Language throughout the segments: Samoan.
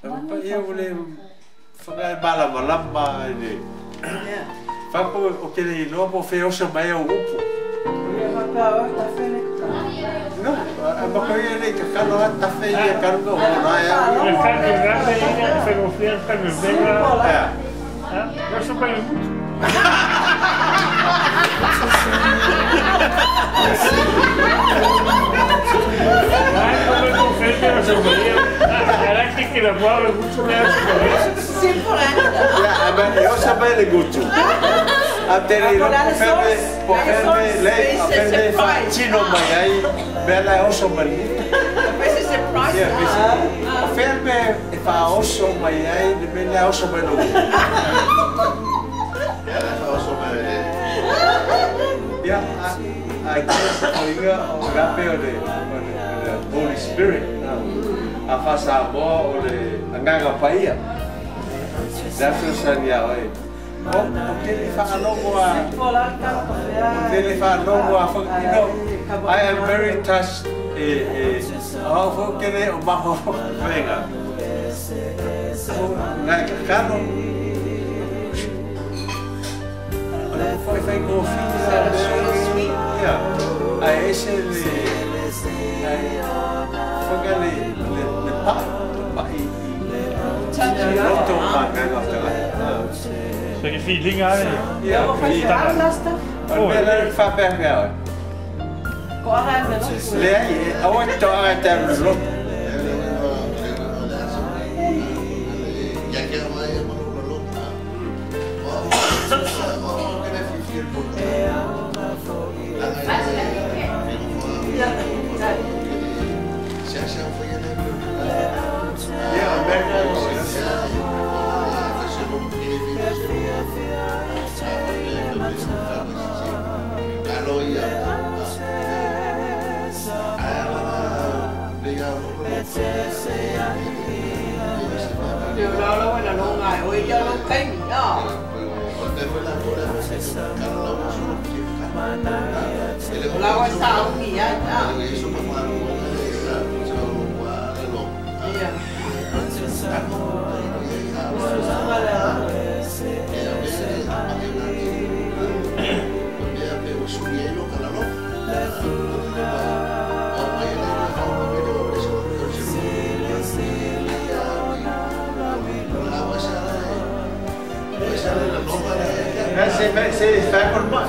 Pa ia o le whangai malama lama i le. Whapo o ke le iloa po fe oso mai au upu. No, a mako ia le kakalo a tafe ia karunga o na ia. El carne grande se confía en carne negra. No se puede mucho. Ay, no me confío, no se podía. Ahora que la puedo mucho me hace. Ja, maar eu sabia le gutu. A tere ro po ferme le a ferme fa chino mai ai bela oso mai. Surprise. O ferme e fa oso mai ai le bela oso mai no. Ja, I guess o o gape o le Holy Spirit. A fa sa mo o le angaga paia. That's what I said. O te le whakalongo a... Te le whakalongo a... You know, I am very touched. O whokere o maho whenga. Ngai kakano. O le whai whai kō whia. Ia. Ai ese le... Ai... Whaka le pa'i. Le pa'i i... Roto ma ngai ngā. Så kan fint længere af det. Ja, fordi... Og det er ikke far bag her. Lærer, og der er der lot. Se fai con mai.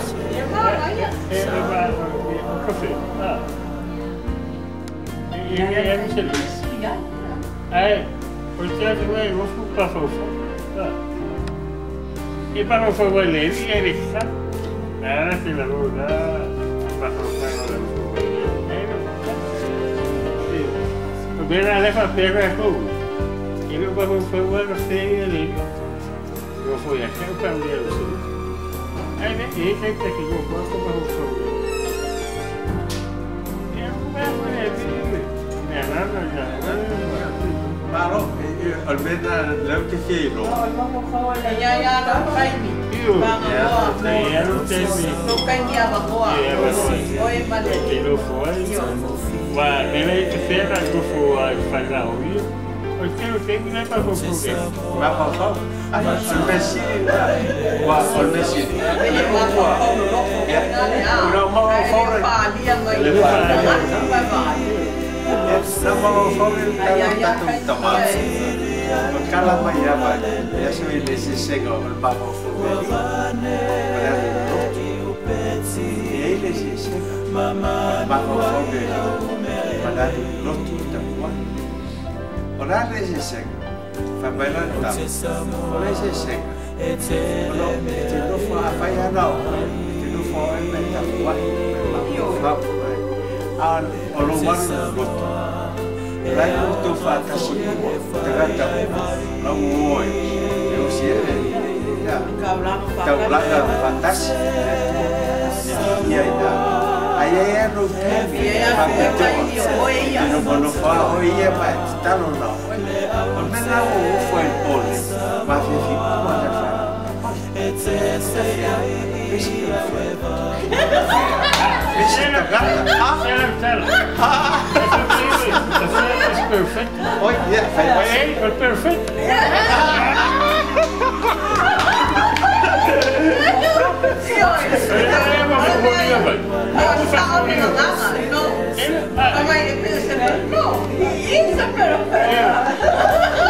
perfect. Oi, ia, fai mai. Ei, o perfect.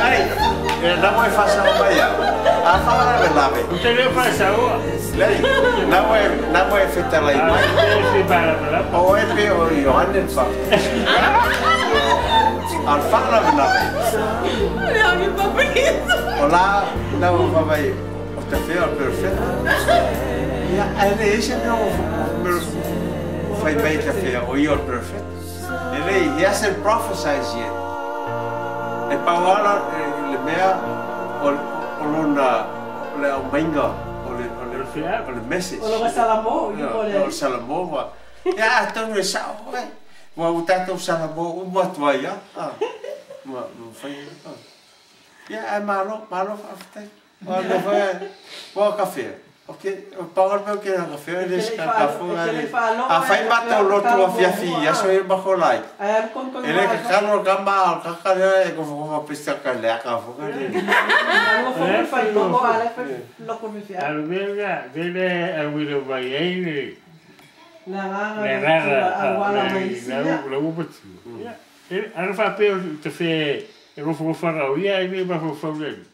Ai, na mo e fasa o mai au. A whaara lave. O te leo whasaoa. Lei, na mo e fetalai mai. O e pe o Ioane le Baptista. A whaara lave. O la, na mo whawai, o te whea o perfect. Ia, ai le ese mea o whai mai te whea o ia o perfect. E lei, he hasn't prophesied yet. E pauala le mea o lona, o le aumainga, o le message. O le Salamo. O le Salamo. Ia, atonu e sao, e. Ua u tātou Salamo, u mua ia. Mua whai. Ia, ai malo, malo whaaftai. Ua ka whea. Paola mea o ke ka whea, e le ka whea. A whai mata o lotu a fiafi, ia so e mako lai. E le ka kalo ka maa o kakarea e kofa pista ka lea ka whaka le. Alu mea a wilo mai ei le rara la upatu. Alu whapea o te whea e rofa rofa rau ia e mea mafau fau lele.